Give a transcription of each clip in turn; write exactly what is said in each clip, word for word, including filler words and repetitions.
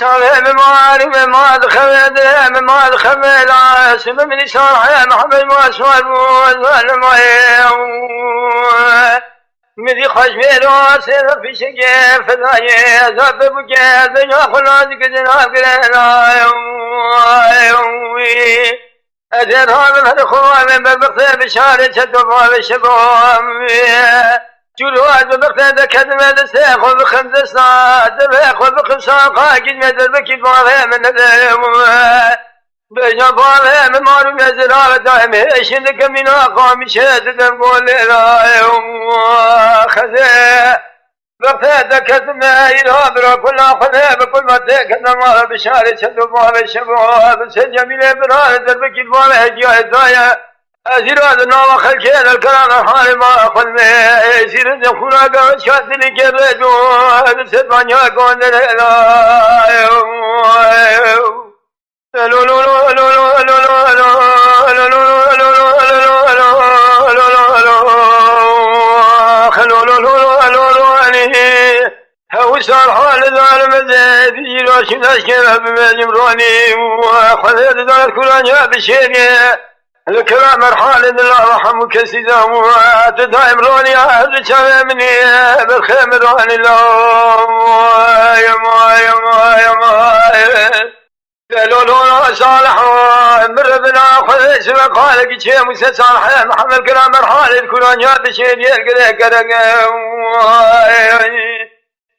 Çavê min marî min ma dixewe, dilê min ma dixewe, la simê min îsal heye, Mihemed ma suar bû, zalim heye. Min dî xweş mêro, sê fîşekê fedayê, zaf bûke, bêja xwe la dikizin, ha gire, la Ez ê rabim her xwe, bebixte bi şarê çeto bavê şebo. Çûr û ez bebixte de kedime destê xwe bixim desta, devê xwe bixim saqa, gidme derbekî bavê min nede. Bêja bavê min marû mezira daim hêşin dikim mîna qamişe didim golê la. Xezê Vextê deketime îra bira kula xwedê bi kul me têketime mala bi şarê çend û bavê şevo bi ser Cemîlê bira derbekî bavê hediya daye. Ez îra di nava xelkê de kera me halê ma xwedmê. Êzîrin de xûna ge çar dilî gerê do bi ser banya gondere la. Hew sar hal zalim zêdî, şîn eşkere bimêjim ronî. Xwedê dizanet kuranya bişêrî. Li kira merhalê dila hemû kesî da. Tu daim ronî, ez çavê min ê, berxê min ronî la. Vay, vay, vay, vay. Lolo Salih, min re bina xwe sibê qalekî çê Mûse Salih, Mihemed kira merhalê di kuranya dişê diye gire gerek.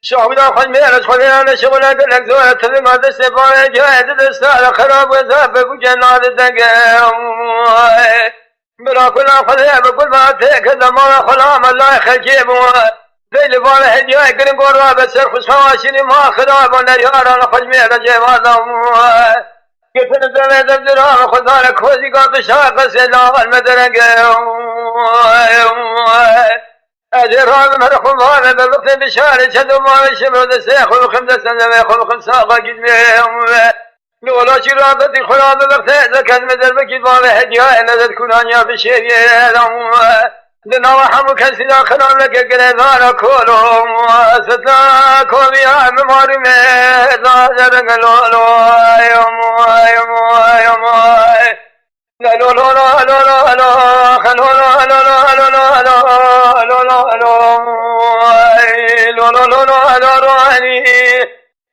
Şahwîna xwe mêre xwe vêra ne şewle gelek zor e, tevî ma destê bavê cayê di desta de xerab we zafe bu cenna de denge. Bira kula xwedê bi kul me têke de mala xwe la me layê xelkê bû. Zey li van hediyayê giring gor rabe ser xwişa şînî ma xira bo neryaran xwe ji mêre cêva da. Girtin devê devdira xwe zare kozî ga dişa qesê lawan me derenge. Ez ê rabim her xwe vane be bixtê dişarê çedo mavê şev de sê xwe bixim destendevê xwe bixim saqa gidmê. Li ola çî rabetî xwe rabe bixtê zeket me derbekî bavê hediya ene zed kuranya bi şêriyê. Di nava hemû kesî de xira leke girêdana kolo. Sitla koviya mi marî me da zerenge lolo. Ay, ay, ay, ay, ay.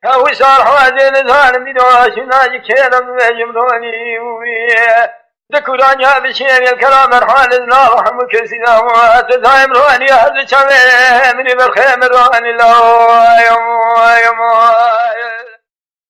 Hewisar hazê nizanim dîno şina ji kêrem vêjim ronî wî. Di kuranya bi şêrê kela merhalê nava hemû kesî da. Tu daim ronî, ez çavê minî berxê min ronî la.